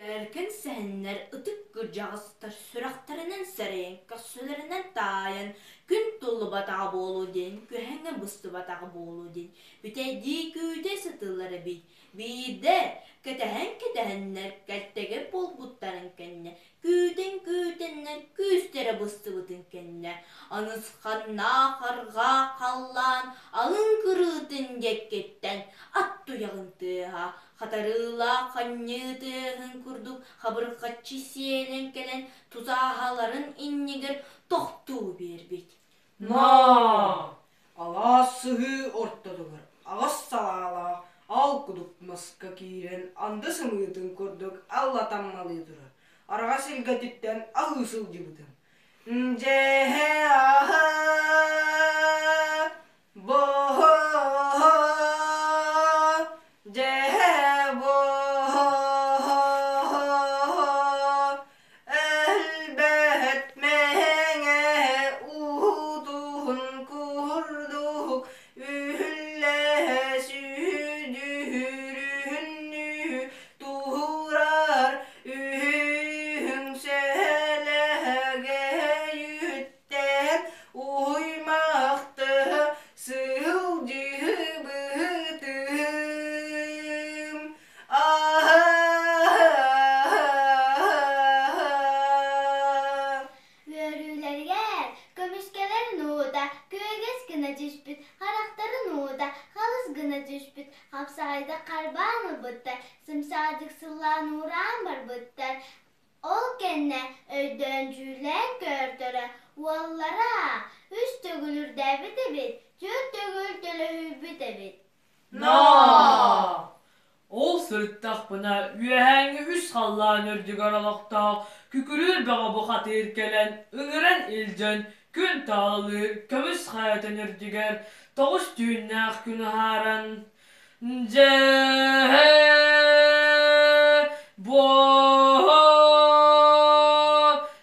Эркин сэһэннэр ытык кырдьаҕастар сүрэхтэринэн сэрэйэн, көхсүлэринэн таайан, күн туллубатаҕа буолуо диэн, күһэҥэ быстыбатаҕа буолуо диэн бүтэйдии күүтэ сытыллар эбит. Биирдэ кэтэһэн-кэтэһэннэр кэлтэгэр буолбуттарын кэннэ, күүтэн-күүтэннэр күүстэрэ быстыбытын кэннэ, анысханнаах арҕаа халлаан алын кырыытын диэккиттэн ат туйаҕын тыаһа Хатарыылаах ханньыы тыаһын курдук хабырҕаччы сиэлэн кэлэн тутааһаларын иннигэр тохтуу биэрбит. Наа! Алаас сыһыы ортотугар аҕыс салаалаах ал кудук маска киирэн анды сымыытын курдук аллатаммалыы турар араҕас илгэтиттэн аһыы сылдьыбытым. Дьэ аһа Өлбөт мэҥэ уутун курдук үһүллэһэ сүдүрүннүү туһурар үһүҥ сэлэһэгэйүт Тэһэн уһуймахтыһа сылдьыбытым Үөрүүлэригэр көмүскэлэрин уута күөгэс гына түспүт, харахтарын уута халыс гына түспүт, хапсаҕайдык харбаан ылбыттар, сымсаҕадык сыллаан уураан барбыттар. Ол кэннэ өйдөөн-дьүүллээн көөртөрө, уоллара үс төгүл үрдээбит эбит, түөрт төгүл төлөһүйбүт эбит. Наа! Ол сырыттахпына үөһээҥҥи үс халлаан үрдүгэр олохтоох күкүрүүр бөҕө бухатыыр кэлэн ыҥыран илдьэн күн таалалыыр көмүс хайатын үрдүгэр тоҕус түүннээх күн аһааран Дьэ, буо,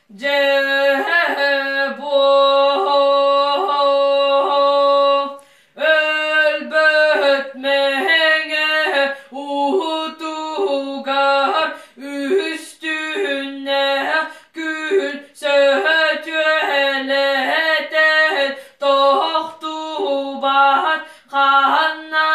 дьэ, буо, өлбөт мэҥэ уутугар үстүннээх күн сөтүөлэтэн тохтубат Ханна?